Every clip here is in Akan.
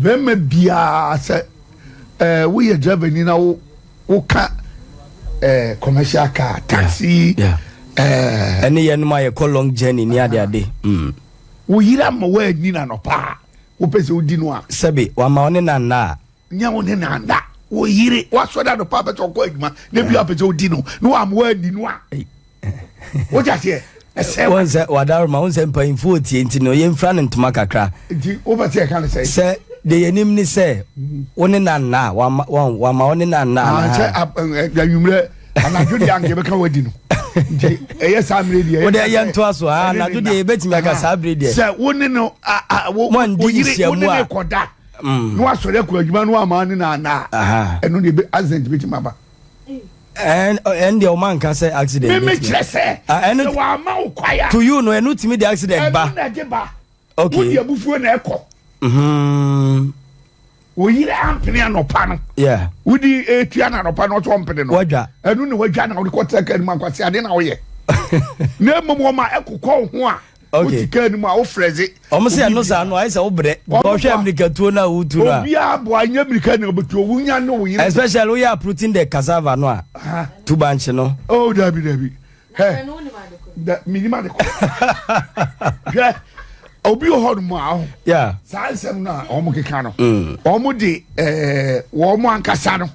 Bɛrima biara sɛ woyɛ driver ni na wo woka commercial car, taxi, Ɛne yɛnom a yɛkɔ long journey ne adeade. Wo yere ama woanni na nɔpa a wopɛ sɛ wodi no a, Sɛbi wama wo ne nanna a, nyɛ wo ne nanda, wo yere wasɔre anɔpa pɛ sɛ ɔkɔ adwuma na bia pɛ sɛ wodi no na wama woanni no a, wote aseɛ, ɛsɛ. Wɔn sɛ wadaroma wɔn sɛ mpanyinfoɔ tie nti no, yɛmfira ne ntoma kakra. Nti wopɛ sɛ yɛka no sɛ Sɛ deɛ yɛnim ne sɛ wo ne nanna a wama wɔn wama wo ne nanna Ah, sɛ a anwummerɛ anadwo deɛ anka yɛbɛka wadi no, nti ɛyɛ saa mmerɛ deɛ. Wode ɛyɛ ntoa so ah, ɛne anadwo ne deɛ na. yɛbɛtumi aka saa bere deɛ. Sɛ wo ne no Mo andi wo yere nhyiamu wo ne a. ne kɔda na wasɔre akɔ adwuma no ama ne na ana, ɛno deɛ accident bɛtumi aba. Ɛn deɛ ɔma nka sɛ accident Meme bɛtumi. kyerɛ sɛ Ah, ɛno sɛ wama wo kwae a, To you no, ɛno tumi de accident ba. Ɛno na ɛde ba. Wode abufuo na ɛkɔ. Wo yere ampene anɔpa no, wode etua no anɔpa no, ɔsɛ ɔmpene no. Wadwa. Ɛno na wadwa na wode kɔtena kaa no mu ankwase ade na woyɛ, na mmom wɔma ɛkokɔ wo ho a, wote kaa no mu a wofrɛ dze. Ɔmo sɛ ɛno saa no ayɛ sɛ wobrɛ. Ɔmo ɔhwɛ boa. Mmirikatuo no a wotu no a, Obiara boa, nyɛ mmirika na obetu, wonya ne wo yere. Especially woyɛ uprooting the cassava no a, tu bankye no. Oh, dabi dabi, hɛ da minim ade kɔ. Hwɛ, obi wɔ hɔ nom a ɔho saa nsɛm no a wɔn keka no, wɔn de wɔn ankasa no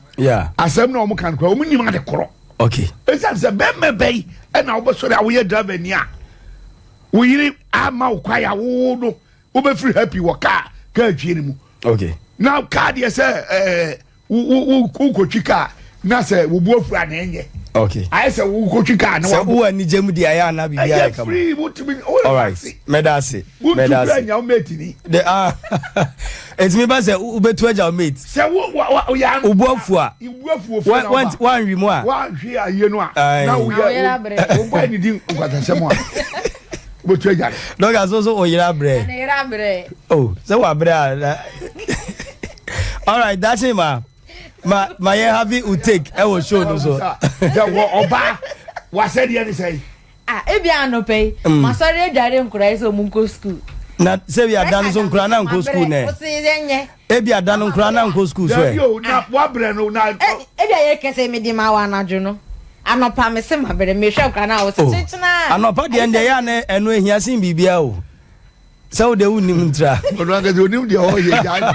asɛm na wɔn ka no koraa, wɔn nim ade korɔ. Esan sɛ bɛrima bɛyi ɛna wɔbɛsɔre a woyɛ driver ni a, wo yere ama wo kwae a, wo no wobɛfiri happy wɔ kaa twie no mu na kaa deɛ sɛ wo wo wokɔtwi kaa na sɛ wo bu afu a na ɛnyɛ ayɛ sɛ wokɔtwi kaa na Sɛ wowɔ anigye mu deɛ, ayɛ ana biribi ɛyɛ ayɛ kama. Free, wotumi. All right, mɛda ase. Wontu Mɛda kura ase. nya wo mate ni. De ah, ɛtumi ba sɛ wobɛtu agya wo mate. Sɛ wo wa wa yɛ Wo bu afu a, wo bu afu ofie na woba wanhwe mu a, wanhwe ayie no a Aye. na Na wo yere woyɛ abrɛ. wo bɔ anidi nkwatasɛm a, wobɛtu agya no. Dɔka so wo yere abrɛ. Ne yere abrɛ. Oh, sɛ wabrɛ a na all right, dakye ma yɛn have you take ɛwɔ show no so. Sɛ wɔ ɔbaa wasɛdeɛ ne sɛ Ah, ebi anɔpɛ yi masɔre adware nkora yi sɛ ɔmu nkɔ school. Na sɛ bi ada no so nkora na nkɔ school nɛ. Wosi yɛ nyɛ. Ebi ada no nkora na nkɔ school so. Dabi ɛ o, na wabrɛ no na Ebi a yɛ kɛsɛ mi di ma wɔ anadwo no, anɔpa mi se ma brɛ, mi hwɛ nkora na wɔ Oh. sɛ kyekyena. Anɔpa deɛ ndeɛ yɛ a ɛno ehia sen biribia o, sɛ wode wonnim ntra. Ɔno ankasa onim deɛ ɔyɛ gyae.